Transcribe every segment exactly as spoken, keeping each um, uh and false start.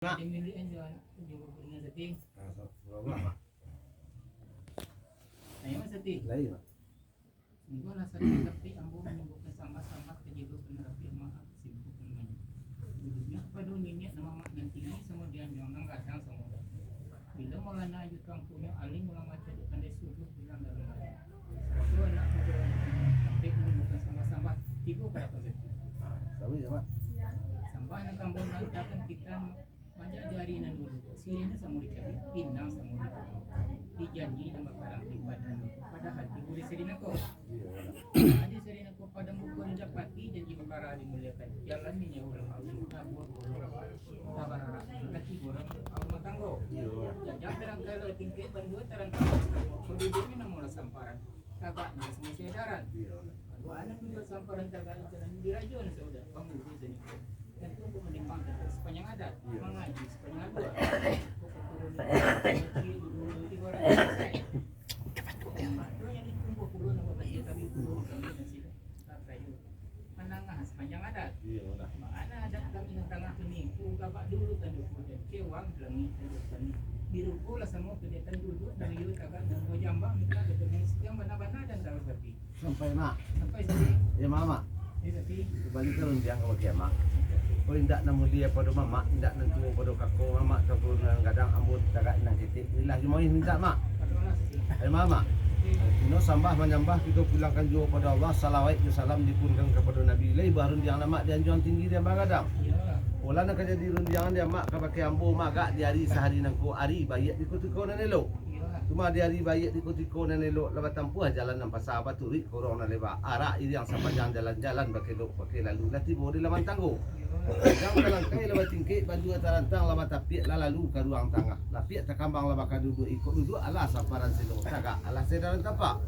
Mak. Jadi milik aja, jenguk dengan sedih. Ah, so-, so-, Mak. Ayo, Mas Sati. Lain, Mak. Sungguhlah sakik hati ambo manyambuahkan sambah-sambah ka jiwa panarapi maaf simpukan banyak. Duduaknyo pado niniak nan mamak nan tinggi samo dianjuang nan gadang samo. Bilo maulana jo tuangkonyo alim ulama cadiak pandai suluah bilang dalam hati. Sarato anak mudo nan tampek manyambuahkan sambah-sambah tibo ka hadapan Sati. Ah, sawi, Mak. Sambah nan ka ambo lantakan kita Manjak di ari nan dulu, sirih nan samo dicari, pinang samo dicari. Dijanji nan bakarang di padan, padahal tibo di sirih nangko. Iyo, Mak. Ado sirih nangko padan buko didapati, janji bakara dimuliakan. Jalan ninyo urang awin, tabuah urang awin, tabararak, kaki urang awin matanggo. Iyo, Mak. Jajak tarangkai lah tingkek, bandua tarantang. Penduduknyo namulah samparan. Tagaknyo samo si edaran. Iyo, Mak. Kalau anak mudo samparan tagak, jalan dirajo nan saudah, pangulu seni. Tantu untuk manimbang tantang sapanjang adat, Iyo. mangaji sapanjang adat. Pokok turun di pokok, di pokok, di pokok, di pokok. Mano yang ditumbuah pulo nama baca kami pulo, kami dan sila. Tatayo. Manangah sapanjang adat. Iyo, Mak. Mano adat kami nan tangah kini, ku gabak dulu tandu pulo, kewang langik tandu kami. Diruko lah samo kegiatan duduk, dan iyo tagak dan bajambang, minta ketemuan setiang bana-bana dan tahu tapi. Sampai, Mak. Sampai, Sati. Iyo, Mak, Mak. Iyo, Sati. Balikan rundiang ka bakeh, Mak. Oh, indak nan mulie pado mamak, indak nan tuo pado kako, mamak tampek nan gadang, ambo tagak nan ketek. Inilah jumaih mintak, Mak. Adolah, Sati. Iyo, Mak, Mak. Sati. Kini sambah manyambah, kito pulangkan juo pado Allah, salawat jo salam dikurniakan kapado Nabi, lai barundiang nan, Mak, di anjuang tinggi di ambang gadang. Iyolah. Polah nan ka jadi rundiangan di amak ka bakeh ambo, Mak, agak di ari sahari nangko, ari baiak di kutiko nan elok. Iyolah. Cuma di ari baiak di kutiko nan elok, lah batampuah jalan nan pasa, baturuik korong nan leba, arak iriang sapanjang jalan, jalan bakelok, bakeh lalu, lah tibo di laman tanggo. Iyolah. Panjang talangkai lah batingkek, bandua tarantang lah batapiak, lah lalu ka ruang tangah. Lapiak takambang lah bakaduduak, iko duduak alah samparan silo, tagak alah sedaran tapak.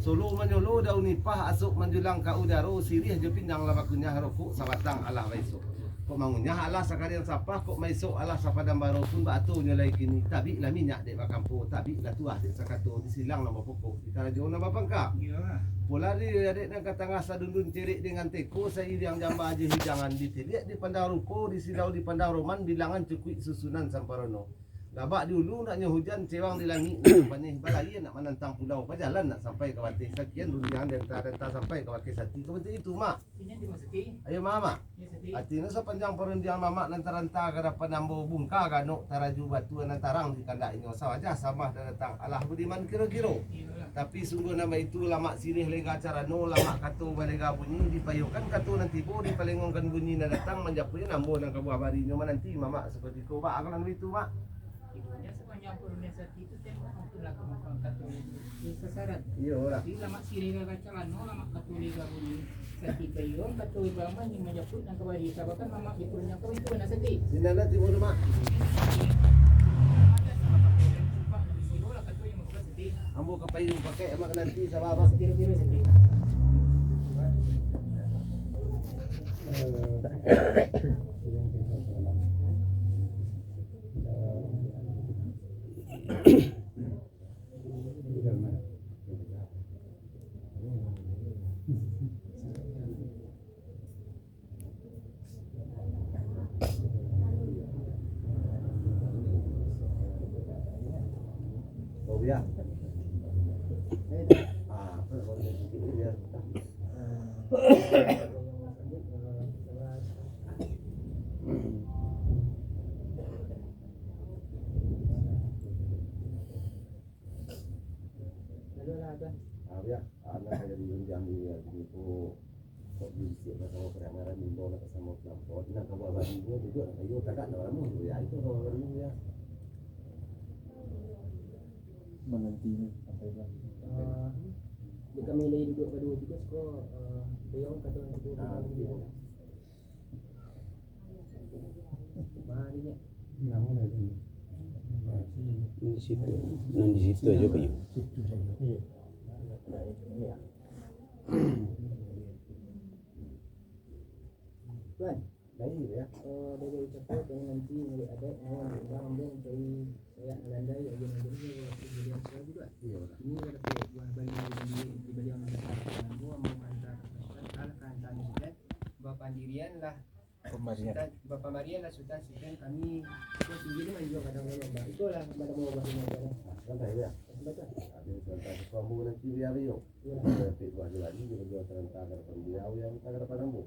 Solo manyolo daun nipah, asok manjulang ka udaro, siriah jo pinang lah bakunyah, rokok sabatang alah baisok. Kok mangunyah alah sakariang sapah, kok maisok alah sapadang baro pun, baatonyo lai kini, tabiklah minyak dek bakampo, tabiklah tuah dek sakato, disilang nan bapokok, dikarajo nan bapangka. Iyolah. Polah di adek nan ka tangah, sadundun cerek dengan teko, sairiang jamba jo hidangan, ditiliak dipandang rupo, disilau dipandang roman, bilangan cukuik susunan samparono. Labak di ulu naknyo hujan, cewang di langik naknyo paneh, balayia nak manantang pulau, bajalan nak sampai ka bateh, sakian rundiangan danta-danta sampai ka bakeh Sati, ka bateh itu, Mak. Inyo dimasuki. Ayo, Mak, Mak. Iyo, Sati. Artinyo, sapanjang parundiangan mamak nan taranta ka dapan ambo, bungka ganok taraju batua nan tarang di kandak inyo, sawajah sambah nan datang, alah budiman kiro-kiro. Iyolah. Tapi sungguah nan baitu, lamak siriah lega carano, lamak kato balega bunyi, dipayuahkan kato nan tibo, dipalengongkan bunyi nan datang, manjapuik ambo nan ka buah barinyo, mananti mamak sakutiko, baa nan baitu, Mak? Iyolah. Sasaran. Iyolah. Jadi, lamak siriah lega carano, lamak kato lega bunyi. Sati payuang, kato lega bunyi, manjapuik nan ka bari, sabakan mamak di purunyang kawin tu, anak Sati. Di nan tibo tu, Mak? Ambo ka payuang pakai, Mak, nanti, sabar, Mak. Sati, Sati, Sati. Alah, Abah. Ah, yo. Ah, nan ka jadi rundiang di, di ko, kok di siko ka samo pariamaran, imbau nak ka samo kalampau. Nan ka buah barinyo duduak, nan kayo tagak, nan baramuah tu, yo, itu ka buah barinyo, yo. Mananti ni, apo itu? Ah, di kami lai duduak baduo juo, siko, ah, beliau kato nan tibo. Ah, tibo. Di situ, nan di situ aja kayu. Tuan, eh, dari ucapan kami nanti, dari adat, mau diundang ambo mencari sayak nan landai, ayo nan jadi, waktu beliau sudah juga. Ini adalah buah bagi dari, dari beliau, ambo, ambo mantah, alah ka hantar sudah. Bapandirian lah. Kok Maksudnya? Sultan, Bapak Marian lah Sultan, Sultan kami, itu sendiri mah juga kadang-kadang, Mbak. Itulah, Mbak, ada mau bahas ini, Mbak. Santai, ya. Betul. Ada Sultan, Sultan, Sultan, nanti dia, Rio. Iya. Dia, Pik, Wahyu lagi, dia berdua serentak ke depan dia, yang kita ke depan ambo.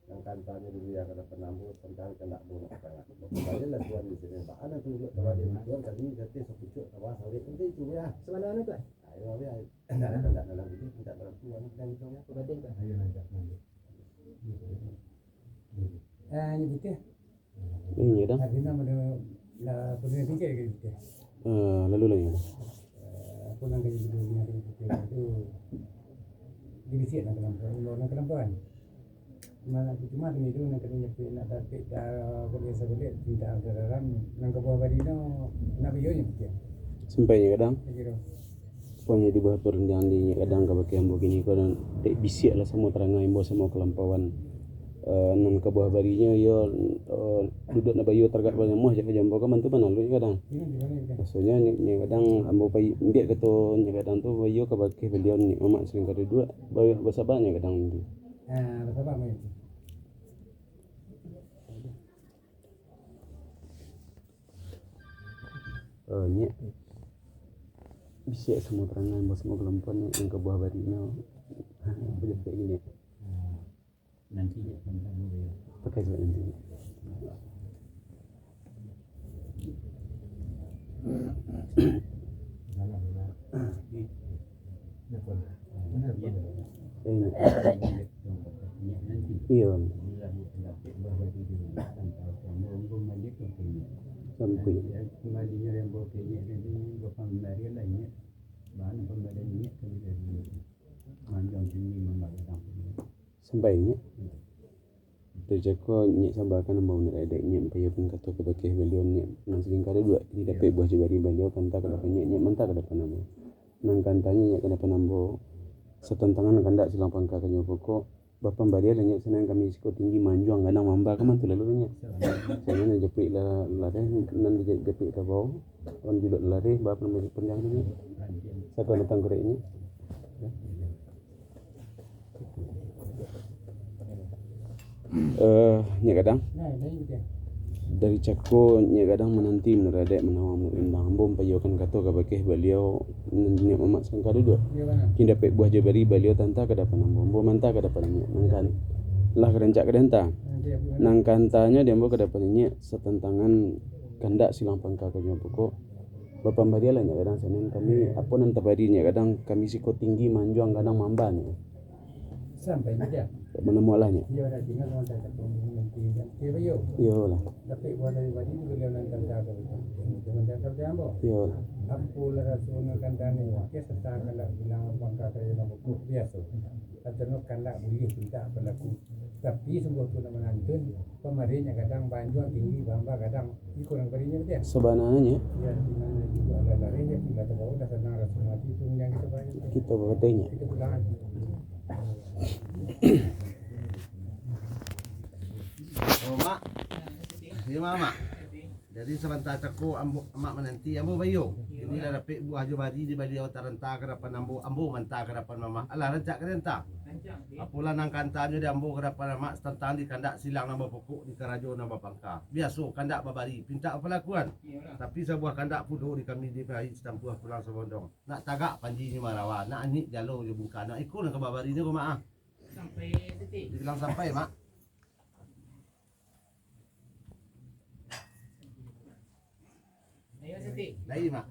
Yang kantanyo dulu yang ke depan ambo, tentang kandak ambo nak patangan. Bapak Marian lah Tuan di sini, Mbak. Ada tunjuk kepada Tuan, kami jatuh sepucuk, ke bawah, sawit. Nanti itu, ya. Sebenarnya, Tuan? Ayo, ayo, ayo. Kandak, kandak dalam itu, minta dalam Tuan, kita gitu, ya. Batin, Tuan. Ayo, lanjut, lanjut. Ah, ini putih. Ini, Dang. Artinya, mana, lah, putih putih kayak gitu. Ah, lalu lagi. Eh, apa nang kayak gitu, nang kayak gitu, itu dibisiak nang kelampuan, nang kelampuan. Mana aku cuma tu itu, nang kena nyepik, nak tapik, ah, kulit sakulit, cinta dalam, nang kebuah bari no, nak biyo nyo putih. Sampai nyo kadang. Kayak gitu. Pokoknyo di bawah parundiangan di nyo kadang ka bakeh ambo kini ko, dan dek bisiak lah samo tarangai ambo samo kalampauan. Eh, nan kabuah barinyo iyo, eh, duduak nak baiyo taragak banyamuah jak ka jambo ka mantu manalu nyo kadang. Rasonyo ni, nyo kadang ambo pai, ambiak kato nyo kadang tu baiyo ka bakeh baliau ni, Mamak Salingka duduak, ba-, basaba nyo kadang tu. Ah, basaba, Mak. Eh, nyo. Bisiak samo tarangai ambo samo kalampauan nyo, nan kabuah barinyo. Bajapek gini. Nanti je, nanti je. Pakai je nanti. Eh, iyo. Sampai. Sampai nyo. Dari cako nyo saba kan ambo manaradek nyo, ampaiyokan kato kabakeh baliau nyo, nan salingka duduak, kini dapek buah jo bari baliau, panta ka dapan nyo, nyo manta ka dapan ambo. Nan kantanyo nyo ka dapan ambo, satantangan kandak silang pangka ka nyo pokok, bapambarian lah nyo, sanan kami siko tinggi manjuang gadang mamba ka mantu lalu nyo. Sanan nan japuik lah lareh, nan di japuik ka bawah, nan duduak lareh, bapambarian panjang nyo. Sako datang korek nyo. Eh, nyo gadang. Dari cako nyo gadang mananti manaradek manawang manarindang. Ambo mampaiyokan kato kabakeh baliau, nyo Mamak Salingka duduak. Kini dapek buah jo bari baliau tanta ka dapan ambo. Ambo manta ka dapan nyo. Nan kan-, lah ka rancak ka danta. Nan kantanyo di ambo ka dapan nyo satantangan kandak silang pangka ka nyo pokok. Bapambarian lah nyo gadang sanan kami, apo nan tabari nyo gadang kami siko tinggi manjuang gadang mamba nyo. Sampai nyo. Manamuak lah nyo. Iyo, dah tinggal samantaro satu minggu nanti, nanti bayo. Iyo lah. Tapi buah dari bari tu baliau nan kanta ka baliau. Samantaro sabda ambo. Iyo lah. Apo lah raso nan kanta ni, wakil serta kandak bilang pangka kayo nan buku biaso. Atau no kandak buliah pinta balaku. Tapi sungguah tu nan manantun, pamarinyo gadang, banjuang tinggi, bamba gadang. Iko nan pamarinyo batua. Sabananyo. Iyo, di mano juo lah lari, yo, tingga tabawa, dah sanang raso mati, tu nan kito bayar. Kito babatai nyo. Kito pulang. Oh, Mak. Iyo, Mak, Mak. Jadi, sabanta cako ambo, Amak mananti, ambo bayo. Kini lah dapek buah jo bari di baliau taranta ka dapan ambo, ambo manta ka dapan Mamak. Alah, rancak ka danta. Apolah nan kantanyo di ambo ka dapan Amak, satantang di kandak silang nan bapokok, di karajo nan bapangka. Biaso kandak babari, pintak bapalakuan. Tapi sabuah kandak pulo di kami di Paik Sitampuah Tulang Sabondong. Nak tagak panjinyo marawa, nak anyuik jalo jo bungka, nak iko nan ka babarinyo ko, Mak, ah. Sampai, Siti. Dibilang sampai, Mak. Ayo, Siti. Lai, Mak.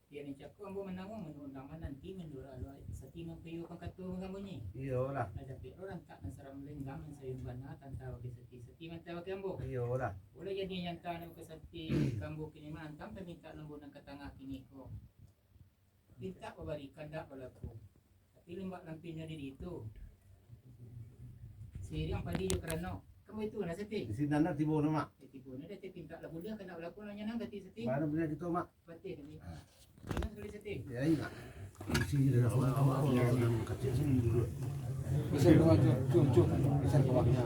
Iyo, nan cako ambo mananguang, manurun daman nanti, manurun alo Sati mampaiyokan kato mangambunyi. Iyolah. Lah dapek lo rantak nan saram lenggam, nan sayun bana, tanta bakeh Sati, Sati manta bakeh ambo. Iyolah. Ulah jadi nyanta nan bakeh Sati, ka ambo kini mah, antang pamintak lambu nan ka tangah kini ko. Pintak babari, kandak balaku. Tapi limbak lampinyo di ditu. Siriang padi jo karanok. Kan baitu nah, Sati? Di sinan lah tibo no, Mak. Eh, tibo no, dah pintak lah buliah, kandak balaku, nanya nang gati, Sati. Mana buliah kito, Mak? Patih tadi. Ingat sakali, Sati. Ya, ingat. Isi dia dah awal-awal, kacik sini dulu. Bisa rumah tu, cum, cum. Bisa rumahnya.